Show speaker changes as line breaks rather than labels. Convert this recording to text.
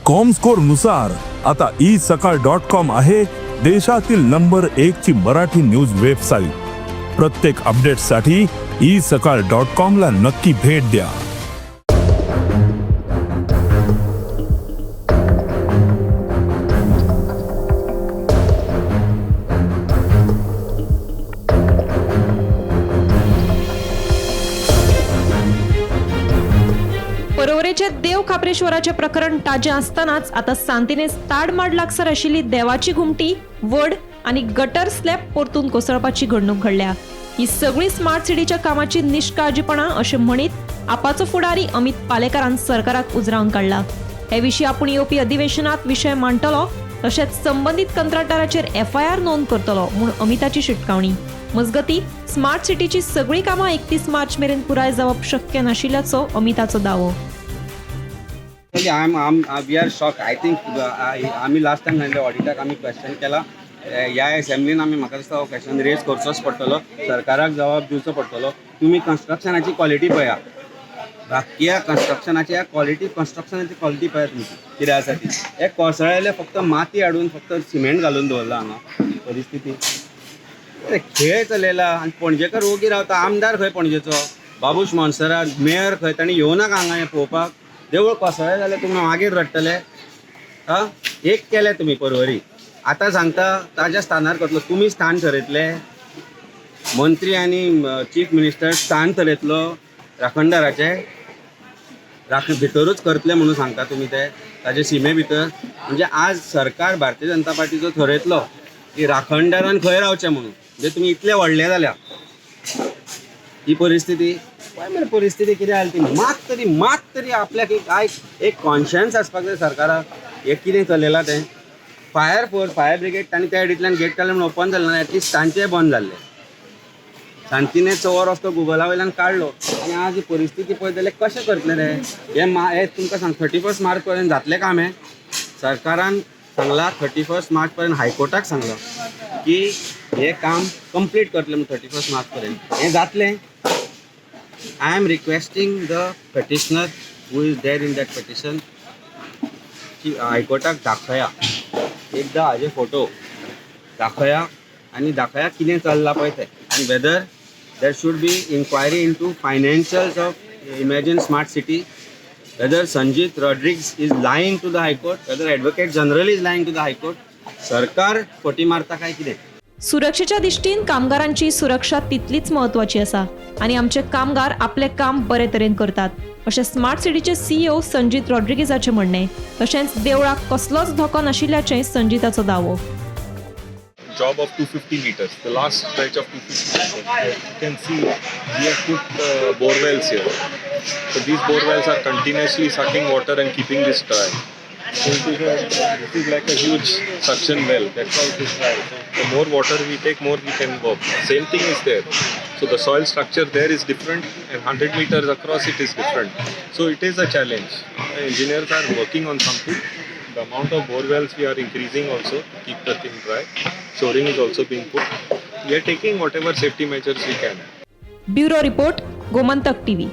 Comscore नुसार आता E सकाळ डॉट कॉम आहे देशातील नंबर एक ची मराठी न्यूज वेबसाईट. प्रत्येक अपडेटसाठी ई सकाळ डॉट कॉम ला नक्की भेट द्या.
परवरेचे देव खाप्रेश्वराचे प्रकरण ताजें आसतनाच आतां सांतिनेज ताडमाड लागसर आशिल्ली देवाची घुमटी, वड आनी गटर स्लॅब परतून कोसळपाची घडणूक घडल्या. ही सगळी स्मार्ट सिटीच्या कामाची निश्काळजीपणा अशें म्हणीत आपाचो फुडारी अमित पालेकारान सरकाराक उजरावन काडला. हे विशीं आपूण येवपी अधिवेशनात विशय मांडटलो, तशेंच संबंदीत कंत्राटदाराचेर एफआयआर नोंद करतलो म्हूण अमिताची शिटकावणी. मजगती, स्मार्ट सिटीची सगळी कामां 31 मार्च मेरेन पुराय जावप शक्य नाशिल्ल्याचो अमिताचो दावो.
I am we are shock. I think आमी लास्ट टायम सांगले ऑडिटाक, आमी क्वेश्चन केला ह्या एसेंब्लीन. आमी, म्हाका दिसता, हो क्वेश्चन रेज करचोच पडटलो, सरकाराक जबाब दिवचो पडटलो. तुमी कन्स्ट्रक्शनाची क्वॉलिटी पळया, बाकी कन्स्ट्रक्शनाची क्वॉलिटी, कन्स्ट्रक्शनाची क्वॉलिटी पळया तुमची कितें आसा ती. हे कोसळ्ळेले, फक्त माती हाडून फक्त सिमेंट घालून दवरला हांगा. परिस्थिती कितें खेळ चलयला आनी पणजेकर ओगी रावता. आमदार खंय पणजेचो बाबूश मोन्सेरात, मेयर खंय? तांणी येवनाका हांगा हें पळोवपाक? देवूळ कोसळ्ळें जाल्यार तुमी मागीर रडटले? आं, एक केलें तुमी परवरी, आतां सांगता ताज्या स्थानार करतलो. तुमी स्थान थरयतले, मंत्री आनी चीफ मिनिस्टर स्थान थरयतलो राखणदाराचे, राख भितरूच करतले म्हणून सांगता तुमी ते ताजे सिमे भितर. म्हणजे आज सरकार भारतीय जनता पार्टीचो थरयतलो की राखणदारान खंय रावचें म्हणून. म्हणजे तुमी इतले व्हडले जाल्या, ही परिस्थिती पळय मरे, परिस्थिती कितें जाली ती. मात तरी, मात तरी आपल्याक एक आयक एक कॉन्शियन्स आसपाक जाय सरकाराक. हें कितें चलयलां तें. फायर फोर्स, फायर ब्रिगेड, तांणी त्या सायडींतल्यान गेट काडलें म्हणून ओपन जालें ना, एटलिस्ट तांचेय बंद जाल्लें. सांतिनेज हो रस्तो गुगला वयल्यान काडलो आनी आज ही परिस्थिती पळयत जाल्यार कशें करतले रे हे? मा हे तुमकां सांग, 31 मार्च पर्यंत जातलें काम हें. सरकारान सांगलां, 31 मार्च पर्यंत, हायकोर्टाक सांगलां की हें काम कंप्लीट करतलें म्हणून 31 मार्च पर्यंत. हें जातलें? I am requesting the petitioner who is there in that petition की हायकोर्टाक दाखया एकदां हाजे फोटो दाखया आनी दाखया कितें चल्लां पळय तें, आनी whether there should be inquiry into financials of Imagine Smart City, whether Sanjeet Rodrigues is lying to the High Court, whether Advocate General is lying to the High Court, सरकार फटी मारता काय कितें?
सुरक्षेच्या दृश्टीन कामगारांची सुरक्षा तितलीच म्हत्वाची आसा आनी आमचे कामगार आपलें काम बरे तरेन करतात अशें स्मार्ट सिटीचे सीईओ संजीत रॉड्रिगीजाचें म्हणणें. तशेंच देवळाक कसलोच धोको नाशिल्ल्याचें संजीताचो दावो.
Job of 250 meters, the last stretch of 250 meters. You can see we have put bore wells here. So these bore wells are continuously sucking water and keeping this dry. So this is like a huge suction well. That's why it is dry. So the more water we take, more we can work. Same thing is there. So the soil structure there is different, and 100 meters across it is different. So it is a challenge. Engineers are working on something. The amount of bore wells we are increasing also to keep the thing dry. Shoring is also being put. We are taking whatever safety measures we can.
Bureau report, Gomantak TV.